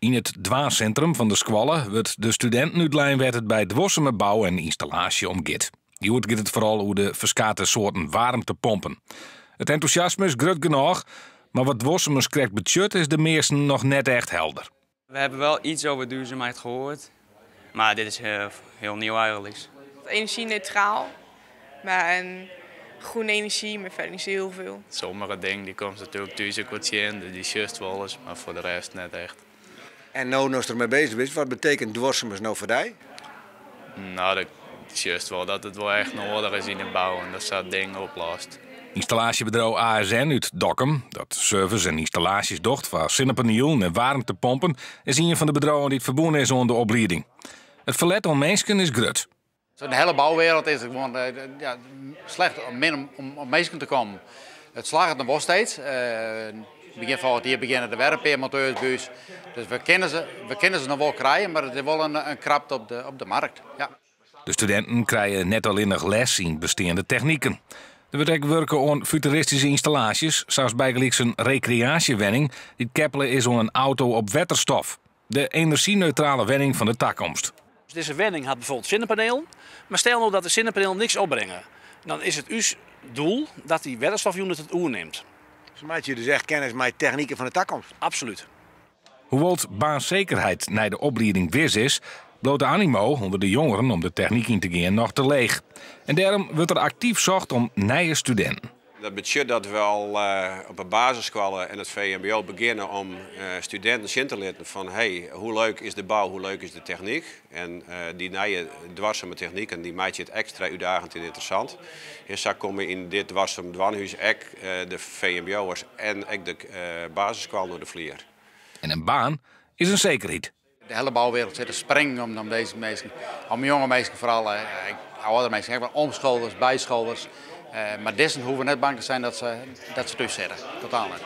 Yn it dwaansintrum fan de skoalle wurdt de studinten útlein wêr't it by duorsume bou en ynstallaasje om giet. Hjoed giet it foaral oer de ferskate soarten waarmtepompen. It entûsjasme is grut genôch, mar wat duorsumens krekt betsjut is de measten noch net echt helder. We hebben wel iets over duurzaamheid gehoord, maar dit is heel, heel nieuw eigenlijk. Energie-neutraal, maar en groene energie, maar verder niet zo heel veel. Sommige dingen die komt natuerlik thús ek wat tsjin, dy sjochst wolris, mar foar de rest net echt. En no, no'tst dermei beuzich bist, wat betsjut duorsumens no foar dy? No, dan sjochst wol dat it wol echt nedich is yn de bou en dat sa'n ding oplost. Ynstallaasjebedriuw ASN út Dokkum, dat service en ynstallaasjes docht foar sinnepanielen en waarmtepompen, is ien fan de bedriuwen dy't ferbûn is oan de oplieding. It ferlet oan minsken is grut. De hiele bouwwereld is gewoan, ja, slecht om, min om minsken te kommen. It slagget noch wol steeds. Begjin folgjend jier begjinne der wer in pear monteurs by ús. Dus we kinne se noch wol krije, mar it is wol in krapte op de markt. Ja. De studinten krije net allinnich les yn besteande techniken. Der wurdt ek wurke oan futuristyske ynstallaasjes, sa as bygelyks in rekreaasjewenning dy't keppele is oan in auto op wetterstof. De enerzjyneutrale wenning fan de takomst. Dus dizze wenning hat bygelyks sinnepanielen, mar stel no dat de sinnepanielen niks opbringe. Dan is it ús doel dat dy wetterstofunit it oernimt. Se meitsje dus echt kennis mei techniken fan de takomst. Absolút. Hoewol't baansekerheid nei de oplieding wis is, bliuwt de animo ûnder de jongeren om de technyk yn te gean noch te leech. En dêrom wurdt der aktyf socht om nije studinten. Dat betsjut dat we al op de basisskoalle en it VMBO begjinne om studinten sjen te litten fan hey, hoe leuk is de bou, hoe leuk is de technyk. En dy nije duorsume techniken dy meitsje it ekstra útdaagjend en ynteressant. En sa komme yn dit Duorsum Doarnhûs ek de VMBO'ers en ek de basisskoalle oer de flier. En in baan is in sekerheid. De hiele bouwwereld sit te springen om dizze minsken, om jonge minsken foaral, âldere minsken, ek wol omscholders, byscholders. Mar dizze hoege net bang te wêzen dat se thús sitte. Totaal net.